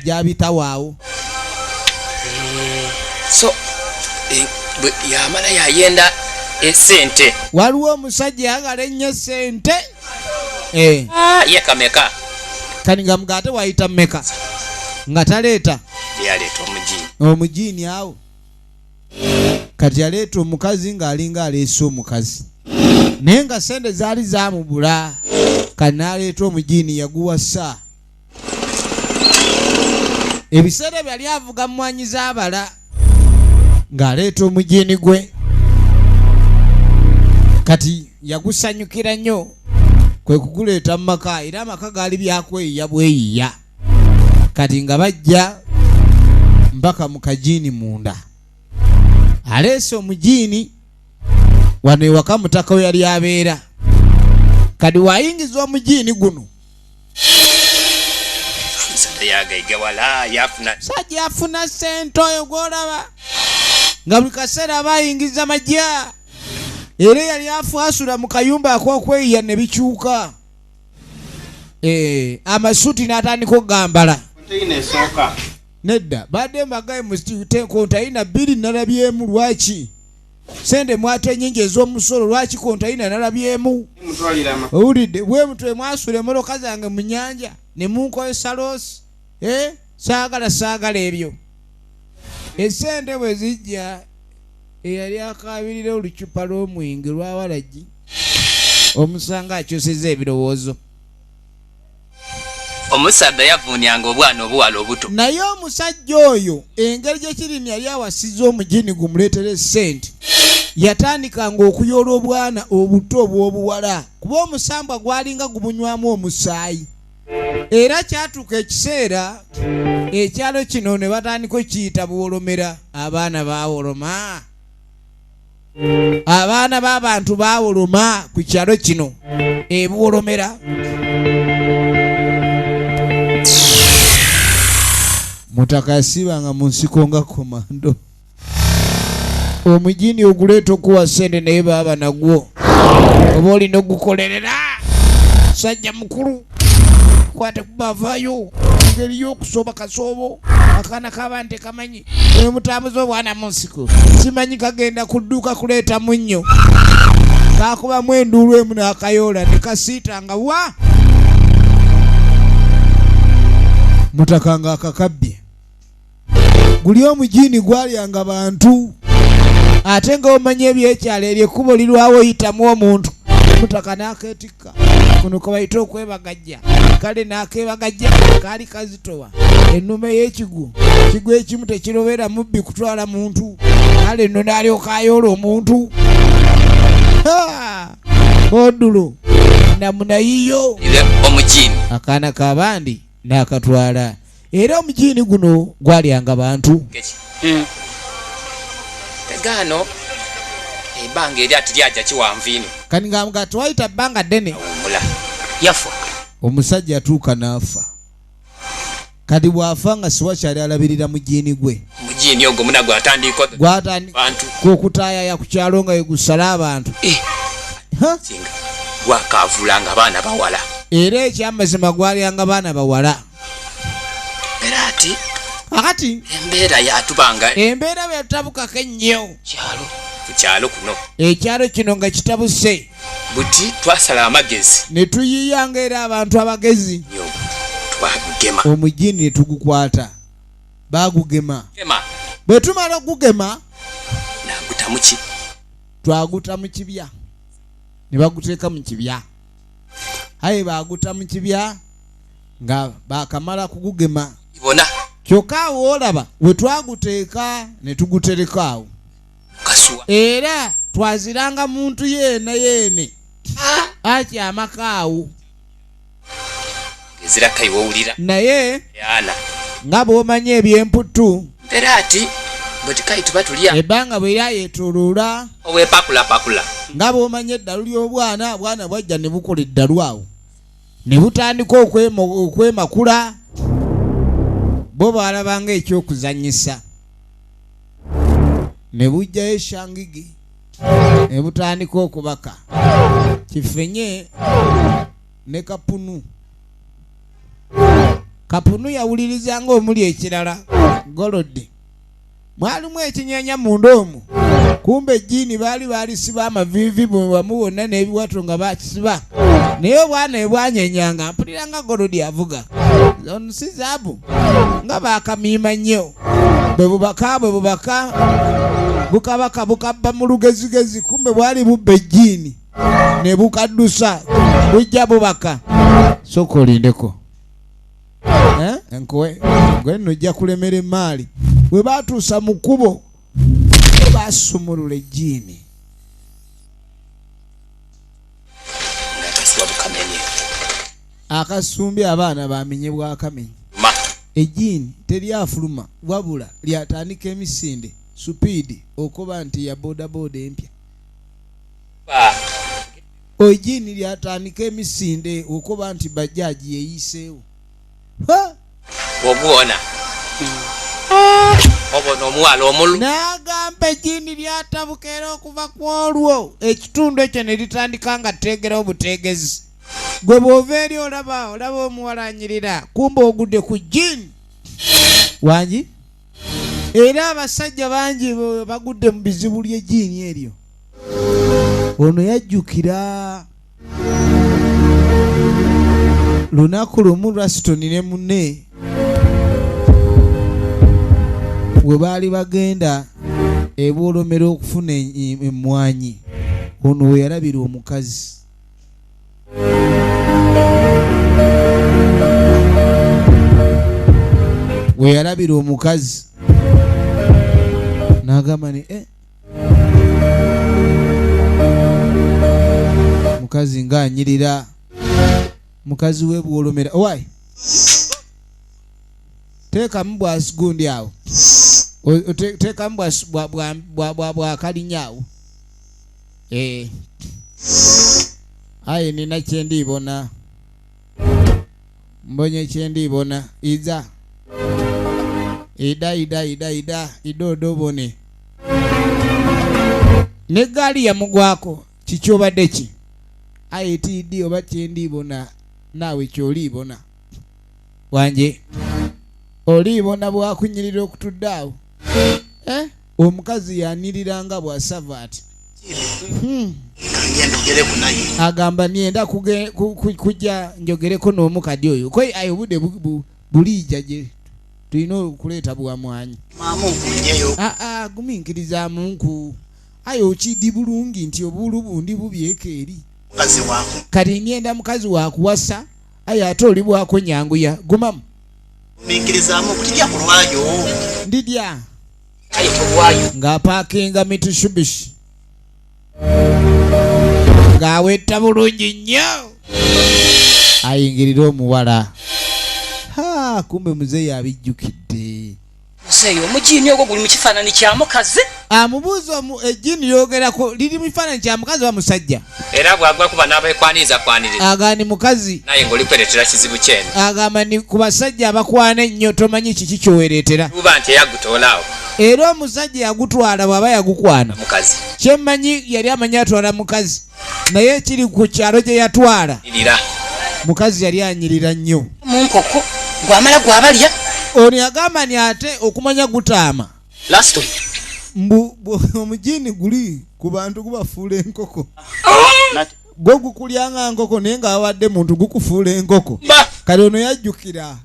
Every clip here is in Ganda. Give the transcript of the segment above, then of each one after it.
Gyabitawaawo. So yamala yayenda esente. Waliwo omusajja yagala ennyo sente. Ye kameka? Kani nga mugate wayita mmeka nga taleeta? Yaleeta omujiini. Omujiini awo kati yaleeta omukazi ng'alinga aleese omukazi, naye nga sente zaali zaamubula. Kati n'aleeta omujiini yaguwasa. Ebiseera ebyo yali avuga mmwanyi z'abala ng'aleeta omujiini gwe. Kati yagusanyukira nnyo kwe kuguleeta mu maka, era amaka gaali byakweyiya bweyiya. Kati nga bajja mpaka mu kajiini munda, aleese omujiini wano ewaka mutaka we yali abeera. Kati wayingiza omujiini guno, sajja afuna sente oyo gw'olaba nga buli kaseera aba ayingiza majja, era yali afuasula mu kayumba ak'okweyiya ne bikyuka. Amasuuti n'atandika okugambala. Nedda badde mbagaye mu kontayina 2 nalabyemu. Lwaki sente mwate ennyingi ez'omusolo? Lwaki kontayina nalabyemu? Owulidde bwe mutwe mwasula emmotoka zange mu nnyanja ne munkozesa loosi. Saagala saagala ebyo. Esente bwe zijja eyali akaabirira olucupa lw'omwenge lwa walagi omusanga akyusizza ebirowoozo. Omusadda yavuunyanga obwana obuwala obuto. Naye omusajja oyo engeri gye kiri yali awasizza omujini gumuleetera essente, yatandikanga okuyoola obwana obuto obw'obuwala kuba omusambwa gwalinga gumunywamu omusaayi. Era kyatuuka ekiseera ekyalo kino ne batandika okukiyita Buwolomera. Abaana baawoloma, abaana b'abantu baawoloma ku kyalo kino ebuwolomera. Mutaka yasiibanga mu nsiko nga komando. Omujini oguleeta okuwa ssente naye baaba nagwo oba olina ogukolerera. Sajja mukulu kwate kubavaayo engeri y'okusooba kasoobo akaana k'abantu tekamanyi. Omutambuza obwana mu nsiko simanyi kagenda kudduka kuleeta munnyo, kakubamu enduulu emu n'akayoola ne kasiita nga wa mutaka ng'akakabbye. Guli omujiini gwalyanga bantu, ate nga omanyi ebyekyalo eryo ekkubo lirwawo oyitamu omuntu. Mutaka n'akeetikka kuno kwe bayita okwebagajja. Kale n'akeebagajja kaali kazitowa, ennume y'ekigwo kigwo ekimu tekirobera mubbi kutwala muntu. Kale nno n'alyoka ayoola omuntu. Oddulo namunayiyo omujiini akaana k'abandi n'akatwala. Era omujiini guno gwalyanga bantu. Tegaano ebbanga eri ati lyajja kiwanvu ino. Kati nga twayita bbanga ddene. Awummula yafa. Omusajja atuuka n'afa. Kati bw'afa nga siwakyali alabirira mujiini gwe. Mujiini ogwo muna gwatandika bantu okutaayaya ku kyalo nga yegusala abantu. Singa gwakavulanga abaana bawala. Era ekyamazima gwalyanga baana bawala. Era ati akati embeera yatubanga embeera bwe yatabukako ennyo kyalo ku kyalo kuno. Ekyalo kino nga kitabuse. Buti twasala amagezi ne tuyiyanga era abantu abagezi. Twagugema. Omujini ne tugukwata. Baagugema. Bwe tumala okugema naguta mu ki? Twaguta mu kibya. Ne baguteeka mu kibya. Aye baaguta mu kibya nga baakamala kugugema. Bona. Kyokka awo olaba we twaguteeka ne tugutereka awo. Kasuwa. Era twaziranga muntu yeena yeene akyamaka awo. Ezira kayiwowulira. Naye Yana. nga bw'omanyi eby'emputtu. Era ati bwe tikayi tuba tulya. Ebbanga bwe lyayeetooloola. Oweepakulapakula. Nga bw'omanyi eddalu ly'obwana, bwana bwajja ne bukola eddalu awo. Ne butandika okwemakula. Bo baalabanga eky'okuzannyisa. Ne bujjayo eshangigi. Ne butandika okubaka. Kifenye ne kapunu. Kapunu yawuliriza ng'omuli ekirala golodi. Mwalimu ekinyenya munda omwo. Kumbe ejjiini baali balisiba amaviivi bwe wamu wonna n'ebiwato nga bakisiba. Naye obwana ebwanyenyanga mpulira nga golodi avuga. Ono si zaabu nga baakamiima nnyo. Bwe bubaka bwe bubaka bukabaka bukabba mu lugezigezi kumbe bwali bubba ejjiini ne bukaddusa bujja bubaka. Sooka olindeko. Enkowe gwe nno ojja kulemera emmaali. Bwe baatuusa mu kkubo baasumulula ejjiini. Akasumbi abaana bamenye bwakamenye. Ejjiini teryafuluma wabula lyatandika emisinde supiidi okuba nti ya bodaboda empya. Ejjiini lyatandika emisinde okuba nti bajaji yeeyiseewo. Omuwona obona omuwala omulu n'agamba ejjiini lyatabuka era okuva ku olwo ekitundu ekyo ne litandika nga tteegera obuteegezi. Gwe bw'ova eri olaba olaba omuwala anyirira kumbe ogudde ku jjiini wangi. Era abasajja bangi bagudde mu bizibu ly'ejjiini eryo. Ono yajjukira lunaku lumu Raston ne munne we baali bagenda ebwolomero okufuna emmwanyi. Ono we yalabira omukazi. We yalabira omukazi n'agamba ni mukazi ng'anyirira mukazi we bwolomera owai teekamu bwasigundi awo teekamu bwakalinya awo aye nina kyendiibona mbonye kyendiibona iza ida ida ida ida idodobone negaali yamugwako kikyobadde ki aye tiidi oba kyendiibona naawe kyoliibona wanje oliibona bwakunyirira okutudde awo omukazi yaniriranga bwasava ati agamba nienda kujja njogereko n'omukadde oyo kwe aye obudde bulijja gye tulina okuleeta bwamwanyi. Gumiikirizaamu nku aye okidi bulungi nti obulu bundi bubyeka eri kati ngenda mukazi wakuwasa aye ate oli bwako nyanguya gumamu ndidya ng'apaakinga Mitsubishi ng'awetta bulungi nnyo ayingirira omuwala. Kumbe muzeeyi abijjukidde. Muzeeyi omujiini ogwo guli mu kifaananyi kya mukazi. Amubuuza ejjiini lyogerako liri mu kifaananyi kya mukazi oba musajja? Era bw'agwa kuba n'abekwaniriza kwaniriza. Agamba ni mukazi. Naye ng'olikwereetera kizibu kyene. Agamba ni ku basajja abakwana ennyo tomanyi kiki ky'owereetera. Tuba nti eyagutoola awo. Era omusajja yagutwala bw'aba yagukwana. Mukazi. Kyemmanyi yali amanyi atwala mukazi. Naye kiri ku kyalo gye yatwala. Mukazi yali anyirira nnyo. Mu nkoko gwamala gwabalya. Ono yagamba ni ate okumanya gutaama. Mbu omujiini guli ku bantu gubafuula enkoko. Gwo gukulya nga nkoko naye nga awadde muntu gukufuula enkoko. Kale ono yajjukira.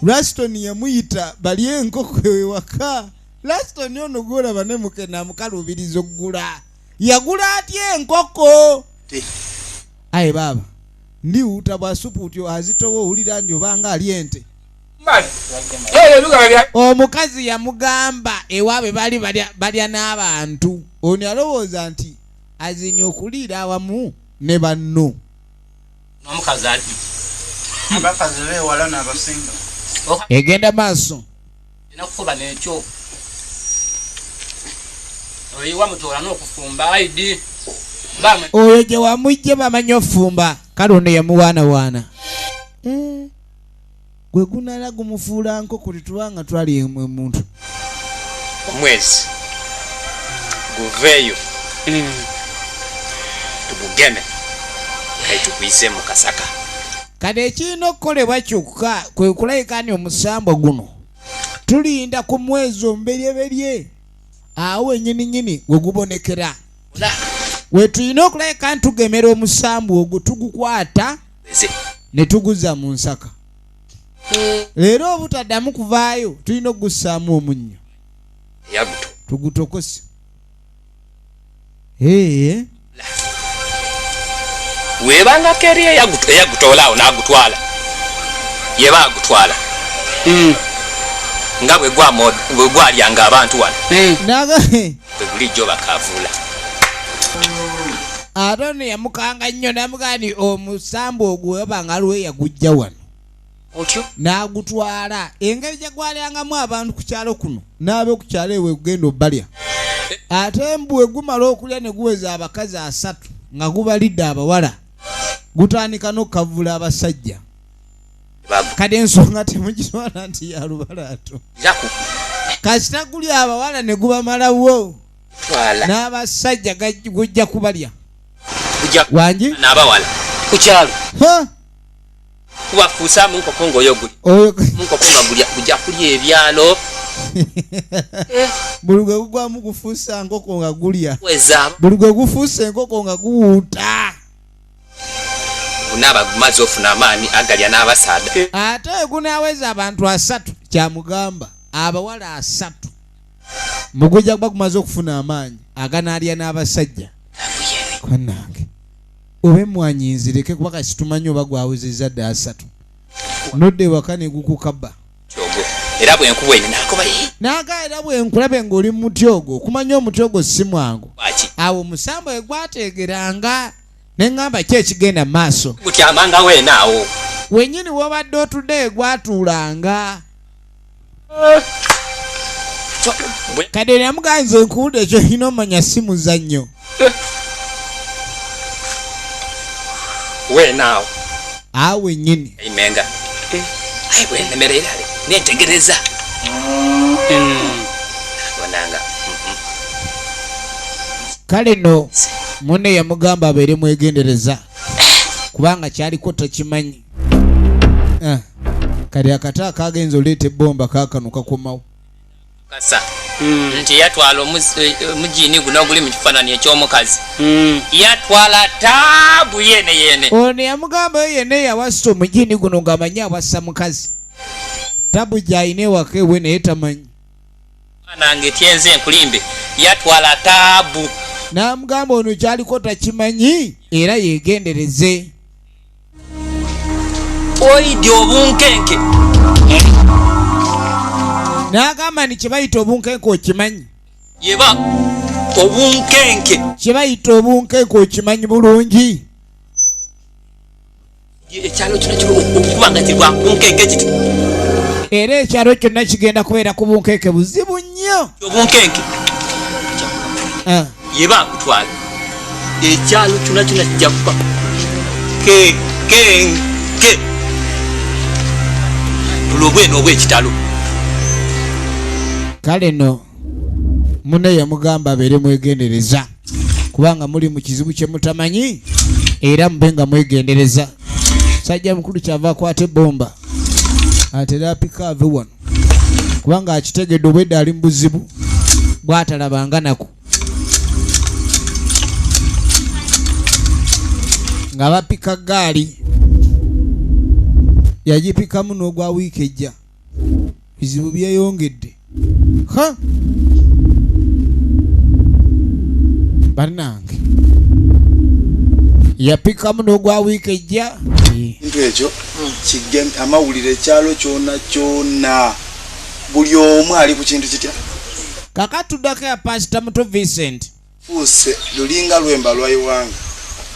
Raston yamuyita balye enkoko ewaka. Raston ono gw'olaba ne mukena amukaluubiriza okugula. Yagula atya enkoko? Aye baaba ndiwuuta bwa supu otyo azitowa owulira ndi obanga ali ente. Omukazi yamugamba ewaabwe baali balya n'abantu. Ono yalowooza nti azini okuliira awamu ne banno. Egenda maaso. Oyo gye wamujje bamanyi ofumba. Kale ono yamuwaanawaana. Gwe gunala gumufuula nkoko tetubanga twali muntu. Omwezi guveeyo tugugeme kaitukuyise mu kasaka. Kati ekirina okukolebwa kyokka kwe kulabika nti omusambwa guno tulinda ku mwezi omuberyeberye awo wenyininyini we gubonekera we tulina okulabika nti tugemera omusambwa ogwo tugukwata ne tuguza mu nsaka. Leero obutaddamu kuvaayo tulina okugussaamu omunnyo tugutokose. Ee. Webangako eri eyagutoola awo n'agutwala yeba agutwala nga bwe gwalyanga abantu wano bwe gulijjo bakavuula. Ate ono yamukanga nnyo n'amugamba nti omusambu ogwo weba nga aliwo eyagujja wano n'agutwala engeri gye gwalyangamu abantu ku kyalo kuno n'abe ku kyalo ewe gugenda obalya. Ate mbu we gumala okulya ne guweza abakazi 3 nga gubalidde abawala gutandika n'okukavvula abasajja. Kati ensonga temugitwala nti ya lubalaato. Kasita guli abawala ne gubamalawo n'abasajja gujja kubalya. Wangi? N'abawala ku kyalo. Kubafuusa mu nkoko ng'oyo guli. Mu nkoko nga gulya, gujja kulya ebyalo. Buli gwe gugwamu gufuusa nkoko nga gulya. Weza. Buli gwe gufuusa enkoko nga guwuuta. Gunaaba gumaze ofuna amaanyi agalya n'abasaada. Ate gunaaweza abantu 3 kyamugamba abawala 3. Mugujja kuba gumaze okufuna amaanyi aganaalya n'abasajja. Kwanange. Oba emmwanyi nzireke kuba kasi tumanyi oba gwawezezza dda 3. Nodda ewaka ne gukukaba. Era bwe nkuwa eno n'akoba ye. N'agaa era bwe nkulabe ng'oli mu muti ogwo, okumanya omuti ogwo si mwangu. Lwaki? Awo omusambo we gwateegeranga ne ŋŋamba ki ekigenda mu maaso. Gutyamanga weena awo. Wennyini w'obadde otudde we gwatuulanga. Kati namugamba nze nkuwulira ekyo olina omanya si muzannyo. Weena awo. Awo wennyini. Imenga. Ayi bwe nnemerera nentegereza. Bonanga. Kale no munne yamugamba abeere mwegendereza kubanga kyaliko takimanyi. Kati akata akagenza oleeta ebbomba kaakano kakomawo. Kasa. Nti yatwala omujiini guno oguli mu kifaananyi eky'omukazi. Yatwala taabu yeene yeene. Ono yamugamba yo yenna eyawasa omujiini guno ng'amanyi awasa mukazi. Tabu gy'alina ewaka ewe naye tamanyi. Nange tyenze nkulimbe yatwala taabu. N'amugamba ono kyaliko takimanyi era yeegendereze. Oidi obunkenke. N'agamba nti kye bayita obunkenke okimanyi. Yeba obunkenke. Kye bayita obunkenke okimanyi bulungi. Ekyalo kino kiri okuba nga kiri bwa bunkenke kiti. Era ekyalo kyonna kigenda kubeera ku bunkenke buzibu nnyo. Obunkenke. Yeba akutwala. Ekyalo kyonna kyonna kijja kuba ke, ke, ke. Tulobwe n'obwekitalo. Kale no munne yamugamba abeere mwegendereza kubanga muli mu kizibu kye mutamanyi era mube nga mwegendereza. Sajja mukulu kyava akwata ebbomba atera apika ave wano kubanga akitegedde obwedda ali mu buzibu bw'atalabanga nako. Nga bapika ggaali yagipikamu n'ogwa wiiki ejja. Bizibu byeyongedde. Ha! Bannange. Yapikamu n'ogwa wiiki ejja. Ekintu ekyo kijja amawulire ekyalo kyonna kyonna. Buli omu ali ku kintu kitya. Kaakati tuddako ya Pasita Muto Vincent. Fuuse lulinga lwemba lwa iwanga.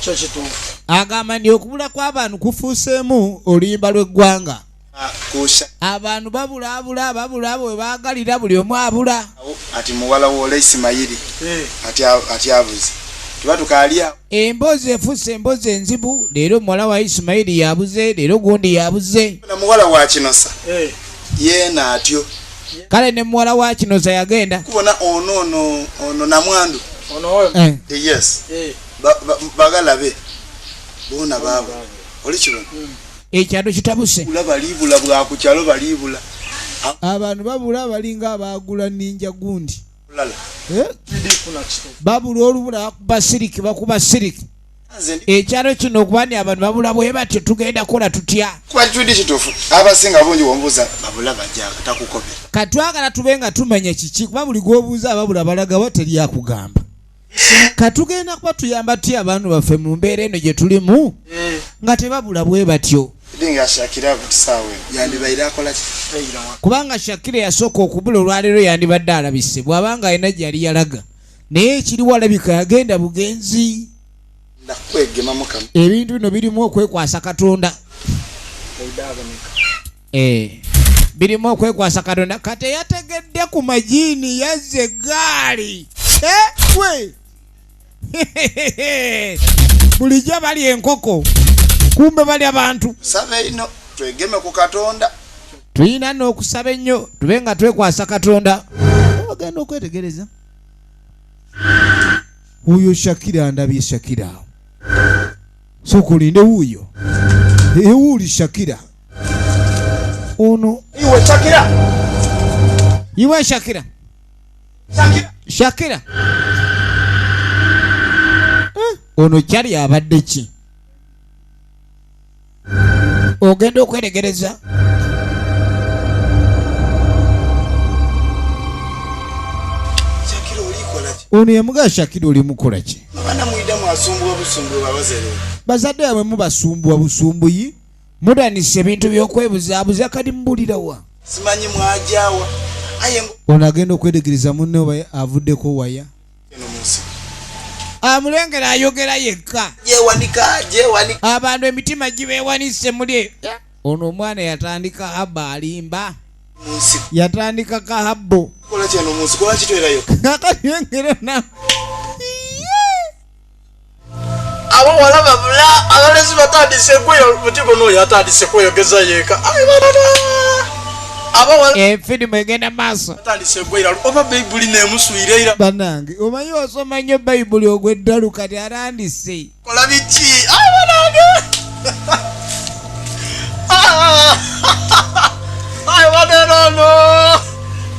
Kyo kituufu. Agamba nti okubula kw'abantu kufuuseemu oluyimba lw'eggwanga. Kusha. Abantu babulaabula, babula bwe baagalira buli omu abula. Awo, ati muwala w'ola Isimayiri, ati abuze. Tuba tukaali awo. Emboozi efuuse emboozi enzibu, leero muwala wa Isimayiri yabuze, leero gundi yabuze. Na muwala wa Kinosa. Yeena atyo. Kale ne muwala wa Kinosa yagenda. Kubona ono, ono, ono namwandu. Ono oyo. Yes. Bagala be. Boona baabo. Oli kibona? Ekyalo kitabuse. Abantu babula balinga abagula ninja gundi. Babula olubula basiriki bakuba siriki. Ekyalo kino okuba ni abantu babula bwe batyo tugenda kola tutya? Abasinga bungi wombuuza babula bajja takukobera. Katwagala tube nga tumanya kiki kuba buli gw'obuuza ababula balagawa teri akugamba. Katugenda kuba tuyamba tutya abantu baffe mu mbeera eno gye tulimu nga tebabula bwe batyo. Kubanga Shakira yasooka okubula olwaleero yandibadde alabise bw'abanga alina gye yali yalaga naye ekiriwo alabika yagenda bugenzi. Ebintu bino birimu okwekwasa Katonda. Birimu okwekwasa Katonda. Kati yategedde ku majiini yazze eggaali. We bulijjo bali enkoko kumbe bali abantu. Twegeme ku Katonda. Tulina n'okusaba ennyo tube nga twekwasa Katonda. Ogenda okwetegereza. Wuuyo Shakira ndabye Shakira. Sooka olinde wuuyo. Ewuuli Shakira. Ono. Iwe Shakira. Iwe Shakira. Shakira. Ono kyali abadde ki? Ogenda okweregereza. Ono yamugaa Shakira oli mukola ki? Bazadde bamwe mubasumbuwa busumbuyi. Mudanisa ebintu by'okwebuzaabuza kati mubulira wa? Simanyi mwajaawa. Ono agenda okweregereza munne oba avuddeko waya. Amulengera ayogera yekka. Abantu emitima gibeewanise muli. Ono omwana yatandika haba alimba. Yatandika kahabbo. Abawala babula abalezi batandise kweyogeza kweyogeza yekka. Efirimu egenda maaso. Oba Bayibuli nemuswire. Bannange omanyi osoma nnyo Bayibuli ogw'eddalu kati arandise. Kola biki? Ai banange. Ai banange.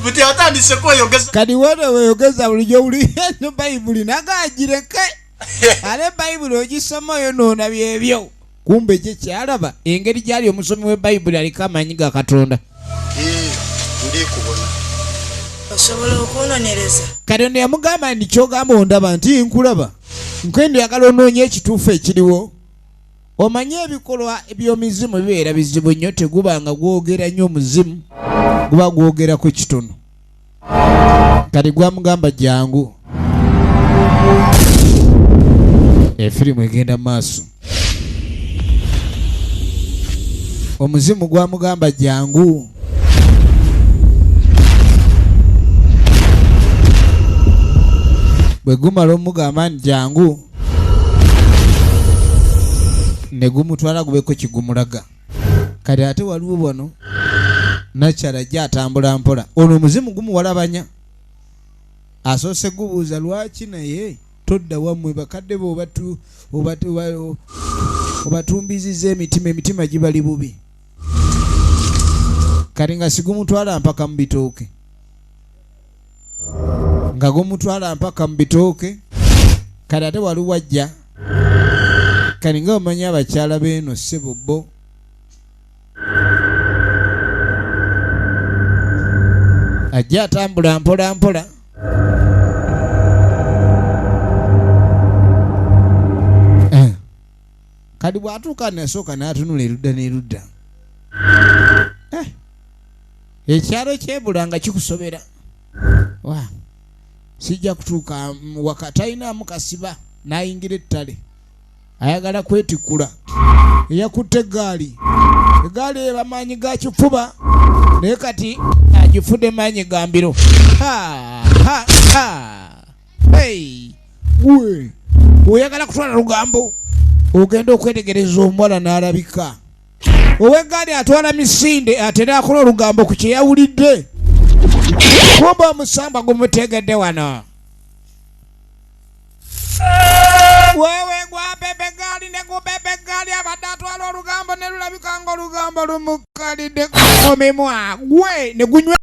Buti atandise kweyogeza. Kati wewe weyogeza bulijjo buli eno Bayibuli nagagireke. Ale Bayibuli ogisoma oyonoona byebyo. Kumbe kye kyalaba engeri gyali omusomi we Bayibuli aliko amaanyi ga Katonda. Osobola okunoonyereza. Katonda yamugamba nti ky'ogamba ondaba nti nkulaba. Nkwendo yagala onoonye ekituufu ekiriwo. Omanye ebikolwa eby'omizimu bibeera bizibu nnyo tegubanga gwogera nnyo omuzimu guba gwogerako kitono. Kati gwamugamba jangu. Efirimu egenda maaso. Omuzimu gwamugamba jangu. Bwe gumala omugamba nti jangu ne gumutwala gubeko kigumulaga. Kati ate waliwo wano nakyala ajja atambula mpola. Ono omuzimu gumuwalabanya. Asoose gubuuza lwaki naye todda wammwe bakadde bo obatumbizizza emitima, emitima gibali bubi. Kati nga sigumutwala mpaka mu bitooke. Nga gumutwala mpaka mu bitooke. Kati ate waliwo ajja. Kati nga omanyi abakyala b'eno ssebo bo. Ajja atambula mpola mpola. Kati bw'atuuka nasooka n'atunula erudda n'erudda. Ekyalo kyebula nga kikusobera. Wa sijja kutuuka waka talinamu kasiba n'ayingira ettale. Ayagala kwetikkula. Eyakutte eggaali. Eggaali eba maanyi ga kifuba naye kati agifudde maanyi ga mbiro. Ha ha ha. Hey! We oyagala kutwala lugambo. Ogenda okwetegereza omuwala n'alabika. Ow'eggaali atwala misinde atera akola olugambo ku kye yawulidde. Kumbe omusamba gumutegedde wano. Wewe gwabebe eggaali ne gubebe eggaali abadde atwala Olugambo ne lulabika nga olugambo lumukalidde omimwa gwe ne gunywa.